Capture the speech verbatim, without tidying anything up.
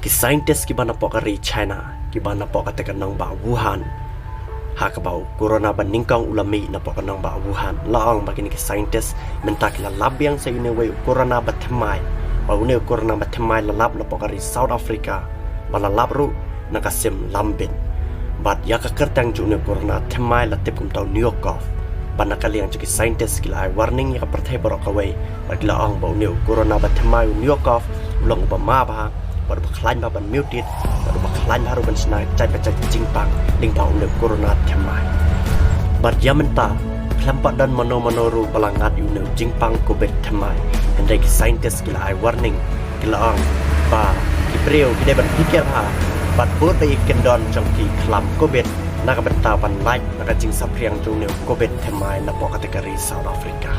Ki scientist kiba napoh ka ri China, kiba napoh kata ka nongbah Wuhan, ha kaba u corona ba nyngkong u la mih napoh ka nongbah Wuhan, la ong ba kine ki scientist mynta ki la lap biang sa ïa une uwei u corona ba thymmai, ba une u corona ba thymmai la lap napoh ka ri South Africa, ba la lap ruh na ka sim lambit. Bad ïa ka kyrteng jong une u corona thymmai la tip kum u Newcov. Bad na ka liang jong ki scientist ki la ai warning ïa ka pyrthei baroh kawei, bad ki la ong ba une u corona ba thymmai u Newcov u long uba ma bha, bad uba khlaiñ bha ban mutate, bad uba khlaiñ bha ruh ban shna jait ba jait jingpang lyngba une u corona thymmai. Bad ïa mynta khlem pat don mano mano ruh ba la ngat ïa une u jingpang Covid thymmai. Hynrei ki scientist ki la ai warning, ki la ong ba ki briew ki dei ban phikir bha bad bud ba ïa ki kyndon jong ki khlam Covid, na ka bynta ban lait na ka jingsaphriang jong une u Covid thymmai napoh kata ka ri South Africa.